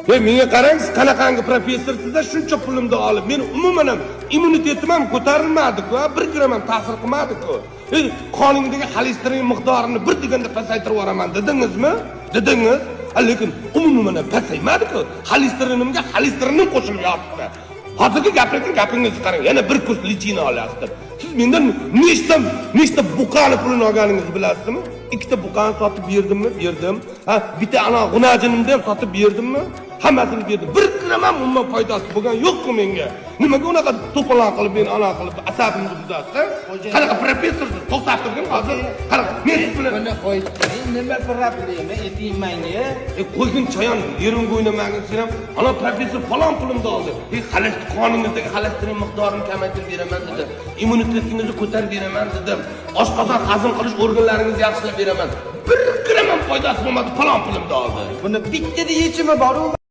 Menga qarang, siz qanaqangi professorsizda shuncha pulimni olib, men umuman ham immunitetim ham ko'tarilmadi-ku, 1 gramm ham ta'sir qilmadi-ku. Qoningdagi xolesterin miqdorini bir deganda pasaytirib yuboraman dedingizmi? Dedingiz. Lekin umuman ham pasaymadi-ku. Xolesterinimga xolesterinim qo'shilib yotibdi. Hozirgi gapirgan gapingizni qarang, yana bir kurs лечение olasiz deb. Siz mendan nechta buqani pulini olganingizni bilasizmi? 2 ta buqani sotib berdimmi? Berdim. Ha, bitta ana g'unajinimni ham sotib berdimmi? Hammasini berdim. 1 gramm ham umuman foydasi bo'lgan yo'q-ku menga. Nimaga unaqa to'polon qilib meni ana qilib asabimni buzasiz? Qanaqa professorsiz? To'xtab turgin hozir. Qanaqa men siz bilan Buni qo'yib turing, nima problema ayting menga? Qo'ygin chayon, yerimga o'ynamagin sen ham. Ana professor falon pulimni oldi. Qoningizdagi xolesterin miqdorini kamaytirib beraman dedi. Immunitetingizni ko'tarib beraman dedim. Oshqozon hazm qilish organlaringizni yaxshilab beraman. 1 gramm ham foydasi bo'lmadi, falon pulimni oldi. Buni bittada yechimi bor-u.